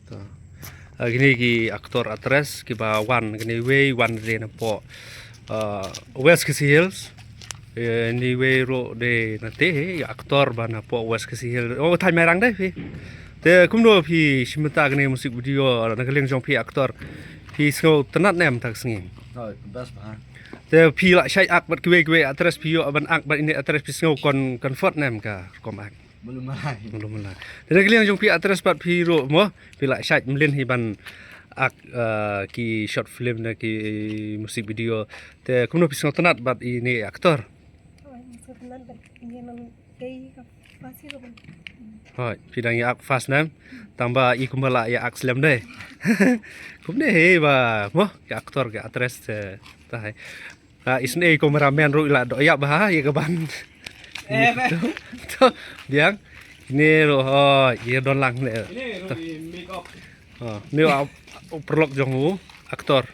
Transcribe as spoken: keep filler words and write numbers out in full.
To. Ah, kine ki actor actress kiba wan, kine wei wan de napoh, ah, West Khasi Hills. Eh, kine wei ruh de nate, eh, actor ba napoh West Khasi Hills. Oh, thaiñ Mairang de phi. Te kumno phi shim bynta kane music video na ka liang jong phi actor? Phi sngewtynnad ne em ha ka sngi? Hooid, best bha. Te phi la shait ak bad kiwei kiwei actress, phi ïoh ban ak bad ine actress, phi sngew kon comfort ne em ka rukom ak? Mlum lai. Mlum lai. Te na ka liang jong phi actress pat phi ruh mo, phi la shait mlien hi ban ak, eh, ki short film ne ki music video. Te kumno phi sngewtynnad bad ine actor? Oh, sngewtynnad bad ine nong kei ka first hi ruh. Hooid, phi dang ïa ak first ne em? Tang ba i kumba la ïa ak slem de. Kumne hi ba mo, ki actor ki actress, eh, ta hi. Ah, isne i cameraman ruh i la doh ïap bha ïa ka ban. Eh, to, to, biang. Ine ruh, oh, ïa don lang ne. Ine ruh i make up. Oh, ne u, u paralok jong u, actor.